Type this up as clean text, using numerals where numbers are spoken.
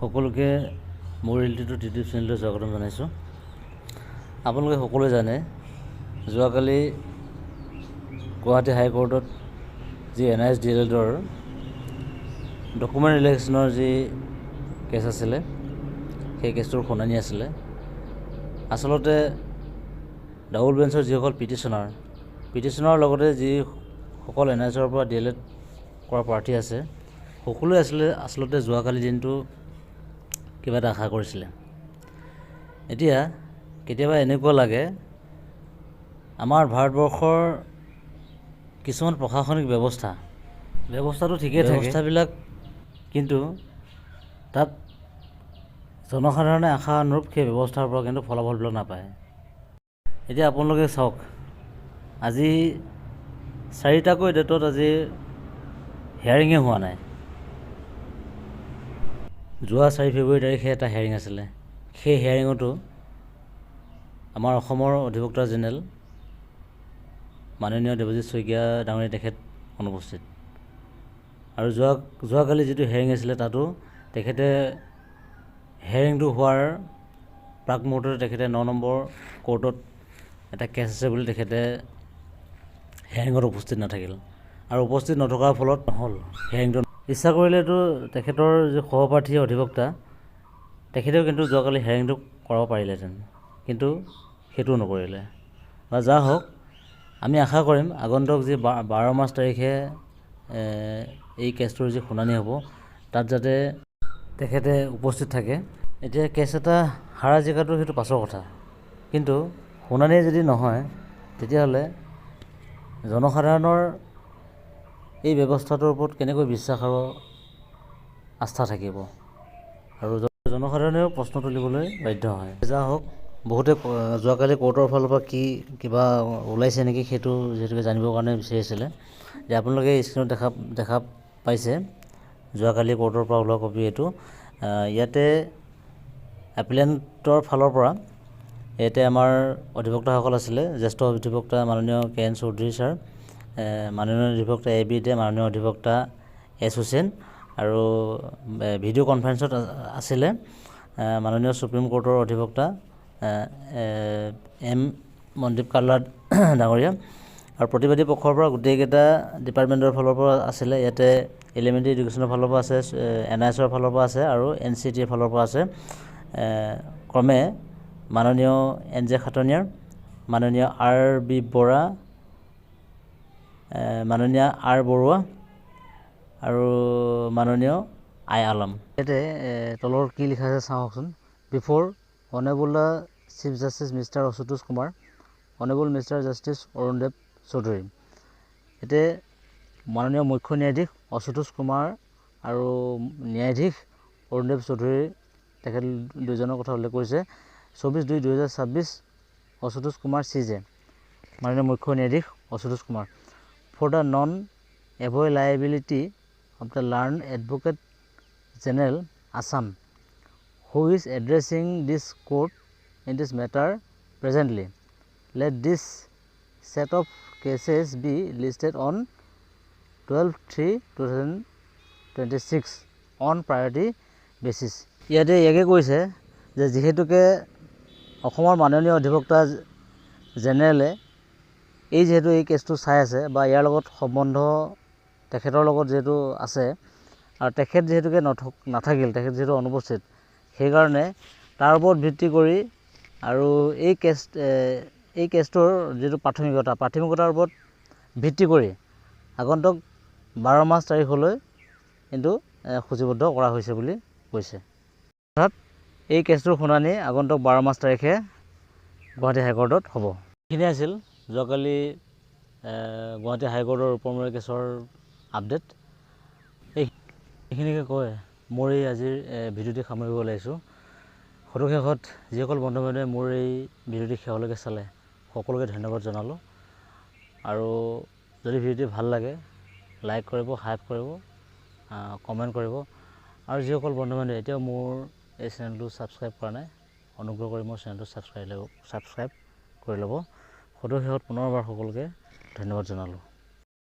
সকলোকে মোৰ ৰিয়েলিটিটোত ইউটিউব চেনেললৈ স্বাগতম জনাইছোঁ। আপোনালোকে সকলোৱে জানে, যোৱাকালি গুৱাহাটী হাইকোৰ্টত যি N I S D L এডৰ ডকুমেণ্ট ৰিলেশ্যনৰ যি কেছ আছিলে, সেই কেছটোৰ শুনানি আছিলে। আচলতে ডাবল বেঞ্চৰ যিসকল পিটিশ্যনাৰৰ লগতে যিসকল এন আই এছৰ পৰা ডি এল এড কৰা প্ৰাৰ্থী আছে, সকলোৱে আছিলে আচলতে যোৱাকালি দিনটো কিবা এটা আশা কৰিছিলে। এতিয়া কেতিয়াবা এনেকুৱা লাগে, আমাৰ ভাৰতবৰ্ষৰ কিছুমান প্ৰশাসনিক ব্যৱস্থাটো ঠিকেই থাকে, ব্যৱস্থাবিলাক কিন্তু তাত জনসাধাৰণে আশা অনুৰূপ সেই ব্যৱস্থাৰ পৰা কিন্তু ফলাফলবিলাক নাপায়। এতিয়া আপোনালোকে চাওক, আজি চাৰিটাকৈ ডেটত আজি হিয়াৰিঙে হোৱা নাই। যোৱা 4 ফেব্ৰুৱাৰী তাৰিখে এটা হিয়াৰিং আছিলে। সেই হিয়াৰিঙতো আমাৰ অসমৰ অধিবক্তা জেনেৰেল মাননীয় দেৱজিৎ শইকীয়া ডাঙৰীয়া তেখেত অনুপস্থিত। আৰু যোৱাকালি যিটো হিয়াৰিং আছিলে, তাতো তেখেতে হিয়াৰিংটো হোৱাৰ প্ৰাক মুহূৰ্ততে তেখেতে 9 নম্বৰ কোৰ্টত এটা কেছ আছে বুলি তেখেতে হিয়াৰিঙত উপস্থিত নাথাকিল। আৰু উপস্থিত নথকাৰ ফলত নহ'ল হিয়াৰিংটো। ইচ্ছা কৰিলেতো তেখেতৰ যি সহপাঠী অধিবক্তা, তেখেতেও কিন্তু যোৱাকালি হিয়াৰিংটো কৰাব পাৰিলেহেঁতেন, কিন্তু সেইটোও নকৰিলে। বা যা হওক, আমি আশা কৰিম আগন্তুক যি 12 মাৰ্চ তাৰিখে এই কেছটোৰ যি শুনানি হ'ব, তাত যাতে তেখেতে উপস্থিত থাকে। এতিয়া কেছ এটা হাৰা জিকাটো সেইটো পাছৰ কথা, কিন্তু শুনানি যদি নহয়, তেতিয়াহ'লে জনসাধাৰণৰ এই ব্যৱস্থাটোৰ ওপৰত কেনেকৈ বিশ্বাস আৰু আস্থা থাকিব? আৰু জনসাধাৰণেও প্ৰশ্ন তুলিবলৈ বাধ্য হয়। যা হওক, বহুতে যোৱাকালি কোৰ্টৰ ফালৰ পৰা কি কিবা ওলাইছে নেকি, সেইটো যিহেতুকে জানিবৰ কাৰণে বিচাৰিছিলে যে আপোনালোকে স্ক্ৰীণত দেখা পাইছে, যোৱাকালি কোৰ্টৰ পৰা ওলোৱা কপি এইটো। ইয়াতে এপিলেণ্টৰ ফালৰ পৰা ইয়াতে আমাৰ অধিবক্তাসকল আছিলে, জ্যেষ্ঠ অধিবক্তা মাননীয় কে এন চৌধুৰী ছাৰ, মাননীয় অধিবক্তা এ বি দে, মাননীয় অধিবক্তা এছ হুছেইন আৰু ভিডিঅ' কনফাৰেঞ্চত আছিলে মাননীয় ছুপ্ৰিম কোৰ্টৰ অধিবক্তা এম মনদীপ কাল্লা ডাঙৰীয়া। আৰু প্ৰতিবাদী পক্ষৰ পৰা গোটেইকেইটা ডিপাৰ্টমেণ্টৰ ফালৰ পৰা আছিলে। ইয়াতে এলিমেণ্টেৰী এডুকেশ্যনৰ ফালৰ পৰা আছে, এন আই এছৰ ফালৰ পৰা আছে আৰু এন চি টিৰ ফালৰ পৰা আছে ক্ৰমে মাননীয় এন জে খাটনিয়াৰ, মাননীয় আৰ বি বৰা, মাননীয় আৰ বৰুৱা আৰু মাননীয় আই আলম। ইয়াতে তলৰ কি লিখা আছে চাওকচোন। "Before Honourable the Chief Justice Mister Ashutosh Kumar, Honourable Mister Justice Arun Dev Choudhury." ইয়াতে মাননীয় মুখ্য ন্যায়াধীশ আশুতোষ কুমাৰ আৰু ন্যায়াধীশ অৰুণদেৱ চৌধুৰী, তেখেত দুজনৰ কথা উল্লেখ কৰিছে। 24/2/2026, আশুতোষ কুমাৰ চি জে, মাননীয় মুখ্য ন্যায়াধীশ Ashutosh Kumar. "For the non availability of the learned Advocate General, Assam, who is addressing this court in this matter presently, let this set of cases be listed on 12/3/2026 on priority basis." ইয়াতে ইয়াকে কৈছে যে যিহেতুকে অসমৰ মাননীয় অধিবক্তা জেনেৰেলে এই যিহেতু এই কেছটো চাই আছে বা ইয়াৰ লগত সম্বন্ধ তেখেতৰ লগত যিহেতু আছে আৰু তেখেত যিহেতুকে নাথাকিল, তেখেত যিহেতু অনুপস্থিত, সেইকাৰণে তাৰ ওপৰত ভিত্তি কৰি আৰু এই কেছটোৰ যিটো প্ৰাথমিকতাৰ ওপৰত ভিত্তি কৰি আগন্তুক 12 মাৰ্চ তাৰিখলৈ কিন্তু সূচীবদ্ধ কৰা হৈছে বুলি কৈছে। অৰ্থাৎ এই কেছটোৰ শুনানি আগন্তুক 12 মাৰ্চ তাৰিখে গুৱাহাটী হাইকোৰ্টত হ'ব। এইখিনিয়ে আছিল যোৱাকালি গুৱাহাটী হাইকোৰ্টৰ ৰূপম ৰয় কেছৰ আপডেট। এইখিনিকে কৈ মোৰ এই আজিৰ ভিডিঅ'টি সামৰিব ওলাইছোঁ। সদৌশেষত যিসকল বন্ধু বান্ধৱে মোৰ এই ভিডিঅ'টি শেষলৈকে চালে, সকলোকে ধন্যবাদ জনালোঁ। আৰু যদি ভিডিঅ'টি ভাল লাগে, লাইক কৰিব, হাইপ কৰিব, কমেণ্ট কৰিব। আৰু যিসকল বন্ধু বান্ধৱে এতিয়াও মোৰ এই চেনেলটো ছাবস্ক্ৰাইব কৰা নাই, অনুগ্ৰহ কৰি মোৰ চেনেলটো ছাবস্ক্ৰাইব কৰি ল'ব। সদৌ শেষত পুনৰবাৰ সকলোকে ধন্যবাদ জনালোঁ।